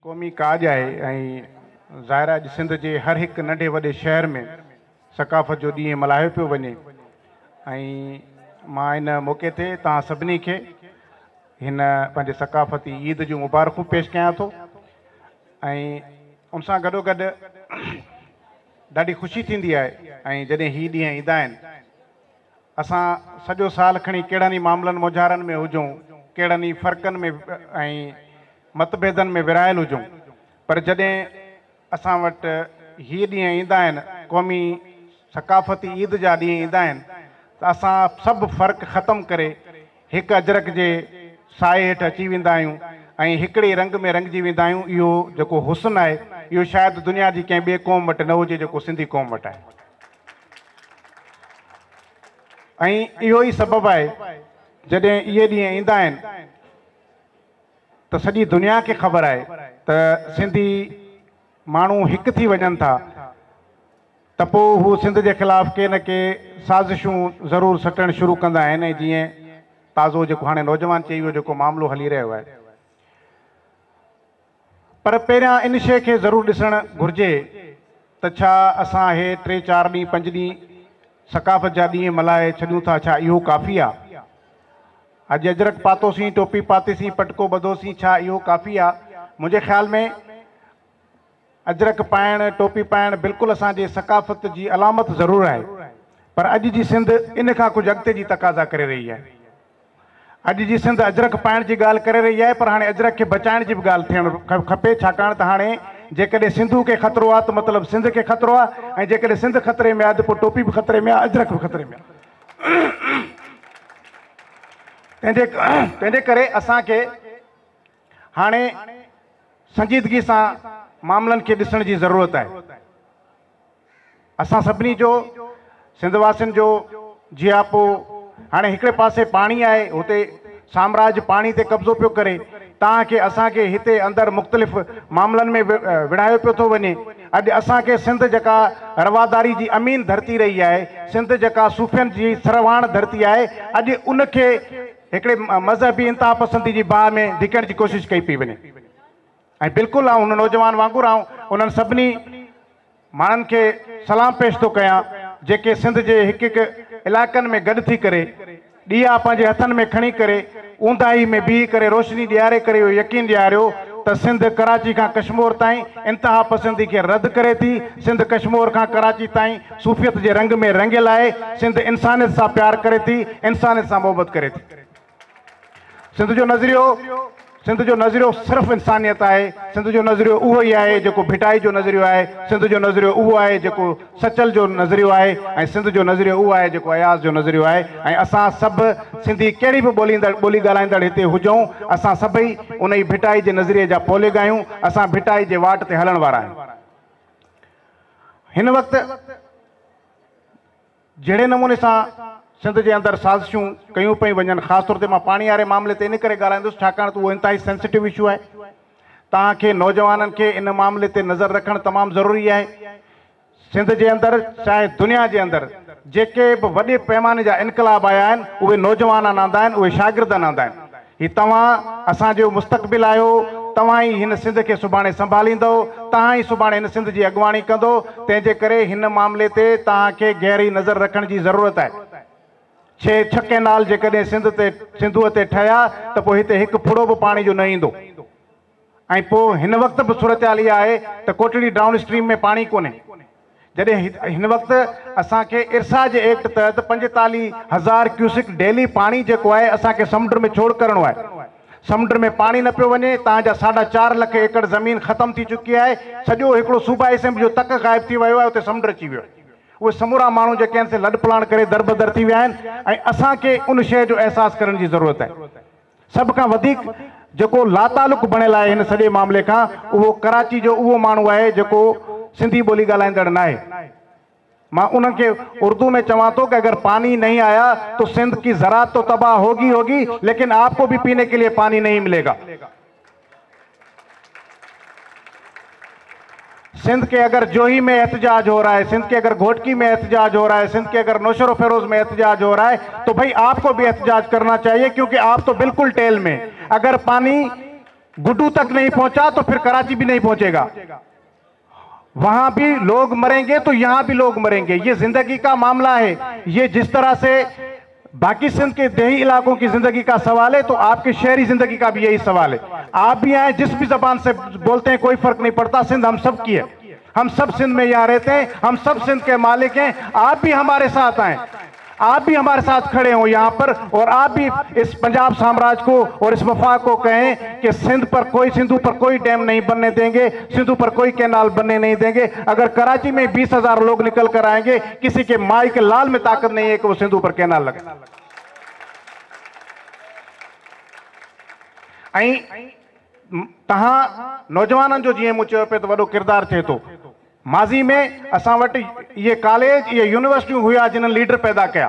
قومي ڪاڄ آهي ۽ ظاهر آهي اڄ سنڌ جي هر هڪ ننڍي وڏي شهر ۾ ثقافت جو ڏينهن ملهايو پيو وڃي ۽ مان ان موقعي تي توهان سڀني کي هن پنهنجي ثقافتي عيد جون مبارڪون پيش ڪيان ٿو ۽ ان سان گڏو گڏ ڏاڍي خوشي ٿيندي آهي ۽ جڏهن هي ڏينهن ايندا آهن اسان سڄو سال کڻي ڪهڙن ئي معاملن مونجهارن ۾ هجون، ڪهڙن ئي فرقن ۾ ۽ متڀيدن ۾ ورهايل هجون، پر جڏهن اسان وٽ هي ڏينهن ايندا آهن، قومي ثقافتي عيد جا ڏينهن ايندا آهن ته اسان سڀ فرق ختم ڪري هڪ اجرڪ جي سائي هيٺ اچي ويندا آهيون ۽ هڪڙي رنگ ۾ رنگجي ويندا آهيون. اهو جيڪو حسن آهي، اهو شايد دنيا جي ڪنهن ٻئي قوم وٽ نه هجي جيڪو سنڌي قوم وٽ آهي. ۽ اهو ئي سبب آهي جڏهن اهي ڏينهن ايندا آهن ته سڄي دنيا کي خبر آهي ته سنڌي ماڻهو هڪ ٿي وڃن ٿا ته پوء هو سنڌ جي خلاف ڪي نه ڪي سازشون ضرور سٽڻ شروع ڪندا آهن ۽ جيئن تازو جيڪو هاڻي نوجوان چئي ويو جيڪو معاملو هلي رهيو آهي پر پهريان ان شيء کي ضرور ڏسڻ گهرجي ته ڇا اسان اهي ٽي چار ڏينهن پنج ڏينهن ثقافت جا ڏينهن ملهائي ڇڏيون ٿا ڇا اهو ڪافي آ؟ اڄ اجرڪ پاتوسين، ٽوپي پاتيسين، پٽڪو ٻڌوسين ڇا اهو ڪافي آ؟ منهنجي خيال ۾ اجرڪ پائڻ، ٽوپي پائڻ بلڪل اسان جي ثقافت جي علامت ضرور آهي پر اڄ جي سنڌ ان کان ڪجهه اڳتي جي تقاضا ڪري رهي آهي. اڄ جي سنڌ اجرڪ پائڻ جي ڳالهه ڪري رهي آهي پر هاڻي اجرڪ کي بچائڻ جي به ڳالهه ٿيڻ کپي ڇاڪاڻ ته هاڻي جيڪڏهن سنڌو کي خطرو آهي ته مطلب سنڌ کي خطرو آهي ۽ جيڪڏهن سنڌ خطري ۾ آهي ته پوء ٽوپي به خطري ۾ آهي اجرڪ به خطري ۾ آهي تنهن جي ڪري اسان کي هاڻي سنجيدگي سان معاملن کي ڏسڻ جي ضرورت آهي. اسان سڀني جو، سنڌ واسين جو جياپو هاڻي هڪڙي پاسي پاڻي آهي، هتي سامراج پاڻي تي قبضو پيو ڪري، توهان کي اسان کي هتي اندر مختلف معاملن ۾ وڙهايو پيو ٿو وڃي. اڄ اسان کي سنڌ جيڪا رواداري جي امين ڌرتي رهي آهي، سنڌ جيڪا صوفين جي سرواڻ ڌرتي آهي، اڄ ان کي هڪڙي مذهبي انتهاپسندي جي باهه ۾ ڌڪڻ جي ڪوشش ڪئي پئي وڃي ۽ بلڪل آئون هن نوجوان وانگر آئون انهن سڀني ماڻهن کي سلام پيش ٿو ڪيان جيڪي سنڌ جي هڪ هڪ علائقن ۾ گڏ ٿي ڪري ڏيئا پنهنجي هٿن ۾ کڻي ڪري اونداهي ۾ بيهي ڪري روشني ڏياري ڪري اهو يقين ڏياريو ته سنڌ ڪراچي کان ڪشمور تائين انتها پسندي کي رد ڪري ٿي، سنڌ ڪشمور کان ڪراچي تائين صوفيت جي رنگ ۾ رڱيل آهي، سنڌ انسانيت سان پيار ڪري ٿي، انسانيت سان محبت ڪري ٿي. سنڌ جو نظريو سنڌ جو نظريو صرف انسانيت آهي، سنڌ جو نظريو اهو ئي آهي جيڪو ڀٽائي جو نظريو آهي، سنڌ جو نظريو اهو آهي جيڪو سچل جو نظريو آهي ۽ سنڌ جو نظريو اهو آهي جيڪو اياز جو نظريو آهي ۽ اسان سڀ سنڌي ڪهڙي به ٻوليندڙ ٻولي ڳالهائيندڙ هتي هجون اسان سڀئي انهي ڀٽائي جي نظريي جا پوئلڳ آهيون، اسان ڀٽائي جي واٽ تي هلڻ وارا آهيون. هن وقت. جهڙي نموني سان سنڌ جي اندر سازشون ڪيون پيون وڃن خاص طور تي مان پاڻي واري معاملي تي ان ڪري ڳالهائيندس ڇاڪاڻ ته اهو انتهائي سينسيٽو اشو آهي توهان کي نوجوانن کي ان معاملي تي نظر رکڻ تمام ضروري آهي سنڌ جي اندر چاهي دنيا جي اندر جيڪي به وڏي پيماني جا انقلاب آيا آهن اهي نوجوانن آندا آهن اهي شاگردن آندا آهن هي توهان اسان جو مستقبل آهيو، توهان ئي هن سنڌ کي سڀاڻي سنڀاليندؤ، توهان ئي سڀاڻي هن سنڌ جي اڳواڻي ڪندؤ، تنهن جي ڪري هن معاملي تي توهان کي گهري نظر رکڻ جي ضرورت آهي. ڇهه ڇهه ڪئنال جيڪڏهن سنڌ تي سنڌوء تي ٺهيا ته پوء هتي هڪ ڦڙو به پاڻي جو نه ايندو ۽ پوء هن وقت به صورتحال اها آهي ته ڪوٽڙي ڊائون اسٽريم ۾ پاڻي ڪونهي. جڏهن هن وقت اسان کي ارسا جي ايڪٽ تحت 45 هزار ڪيوسڪ ڊيلي پاڻي جيڪو آهي اسان کي سمنڊ ۾ ڇوڙ ڪرڻو آهي سمنڊ ۾ پاڻي نه پيو وڃي تان جا ساڍا چار لک ايڪڙ زمين ختم ٿي چڪي آهي سڄو هڪڙو صوبائي اسيمبلي جو تڪ غائب ٿي ويو آهي اتي سمنڊ اچي ويو آهي اهي سمورا ماڻهو جيڪي آهن سي لڏپلاڻ ڪري دربدر ٿي ويا آهن ۽ اسان کي ان شيء جو احساس ڪرڻ جي ضرورت آهي. سڀ کان وڌيڪ جيڪو لاتعلق بڻيل آهي هن سڄي معاملي کان اهو ڪراچي جو اهو ماڻهو آهي جيڪو سنڌي ٻولي ڳالهائيندڙ ناهي. مان انهن کي اردو ۾ چوان ٿو ڪه اگر پاني نهين آيا تو سنڌ ڪي زراعت تو تباهه هوگي هوگي ليڪن آپ ڪو ڀي پيني ڪي ليي پاني نهين ملي گا. سنڌ ڪي اگر جوهي ۾ احتجاج هو رها هي، سنڌ ڪي اگر گهوٽڪي ۾ احتجاج هو رها هي، سنڌ ڪي اگر نوشهرو فيروز ۾ احتجاج هو رها هي تو ڀئي آپ ڪو ڀي احتجاج ڪرنا چاهيي ڪيونڪه آپ تو بلڪل ٽيل ۾ اگر پاني गुड्डू तक नहीं पहुंचा तो फिर कराची भी नहीं पहुंचेगा। वहां भी लोग मरेंगे तो यहां भी लोग मरेंगे। ये जिंदगी का मामला है। ये जिस तरह से बाकी सिंध के देही इलाकों की जिंदगी का सवाल है, तो आपकी शहरी जिंदगी का भी यही सवाल है। आप भी आए, जिस भी जबान से बोलते हैं कोई फर्क नहीं पड़ता, सिंध हम सब की है, हम सब सिंध में यहाँ रहते हैं, हम सब सिंध के मालिक हैं। आप भी हमारे साथ आए, आप भी हमारे साथ खड़े हो यहाँ पर, और आप भी इस पंजाब साम्राज्य को और इस वफा को कहें कि सिंध पर कोई, सिंधु पर कोई डैम नहीं बनने देंगे, सिंधु पर कोई कैनाल बनने नहीं देंगे। अगर कराची में 20,000 लोग निकल कर आएंगे, किसी के माई के लाल में ताकत नहीं है कि वो सिंधु पर कैनाल लगे। ऐं तव्हां नौजवाननि जो जीअं मूं चयो पिए त वॾो किरदारु थिए थो। माज़ी में असां वटि इहे कॉलेज, इहे यूनिवर्सिटियूं हुया जिन्हनि लीडर पैदा कया,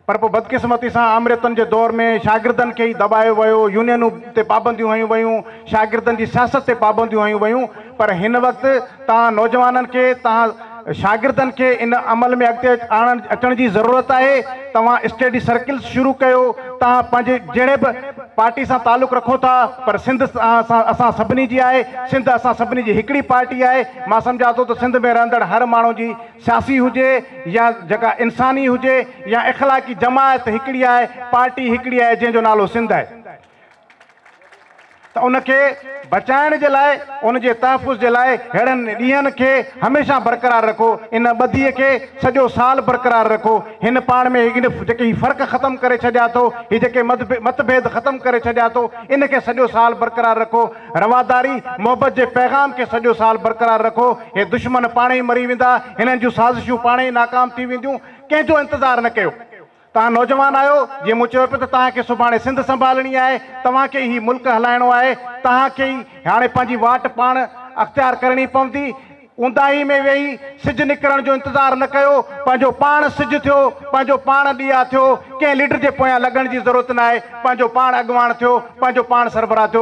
पर पोइ बदकिस्मती सां आमरियतनि जे दौर में शागिर्दनि खे ई दॿायो वियो, यूनियनूं ते पाबंदियूं हयूं वयूं, शागिर्दनि जी सियासत ते पाबंदियूं हयूं वयूं। पर हिन वक़्तु तव्हां नौजवाननि खे, तव्हां शागिर्दनि खे इन अमल में अॻिते आणण अचण जी ज़रूरत आहे। तव्हां स्टडी सर्किल्स शुरू कयो, तव्हां पंहिंजे जहिड़े बि पार्टी सां तालुक़ रखो था, पर सिंध असां सभिनी जी आहे, सिंध असां सभिनी जी हिकिड़ी पार्टी आहे। मां सम्झां थो त सिंध में रहंदड़ हर माण्हू जी सियासी हुजे या जेका इंसानी हुजे या इख़लाकी जमायत हिकिड़ी आहे, पार्टी हिकिड़ी आहे जंहिंजो नालो सिंध आहे। त उनखे बचाइण जे लाइ, उनजे तहफ़ुज़ जे लाइ अहिड़नि ॾींहनि खे हमेशह बरक़रार रखो, इन ॿधीअ खे सॼो साल बरक़रार रखो। हिन पाण में हिन जेके हीअ फ़र्क़ु ख़तमु करे छॾिया अथो, हीअ जेके मतभेद ख़तमु करे छॾिया अथो, इन खे सॼो साल बरक़रार रखो। रवादारी मोहबत जे पैगाम खे सॼो साल बरक़रार रखो। हे दुश्मन पाण ई मरी वेंदा, हिननि जूं साज़िशूं पाण ई नाकाम थी वेंदियूं। कंहिंजो इंतज़ारु न कयो। तव्हां नौजवान आहियो, जीअं मूं चयो पियो त तव्हांखे सुभाणे सिंध संभालणी आहे, तव्हांखे ई मुल्क हलाइणो आहे, तव्हांखे ई हाणे पंहिंजी वाट पाण अख़्तियार करणी पवंदी। ऊंदाही में वेही सिज निकिरण जो इंतज़ारु न कयो, पंहिंजो पाण सिज थियो, पंहिंजो पाण ॾिया थियो, कंहिं लीडर जे पोयां लॻण जी ज़रूरत न आहे। पंहिंजो पाण अॻवान थियो, पंहिंजो पाण सरबराह थियो।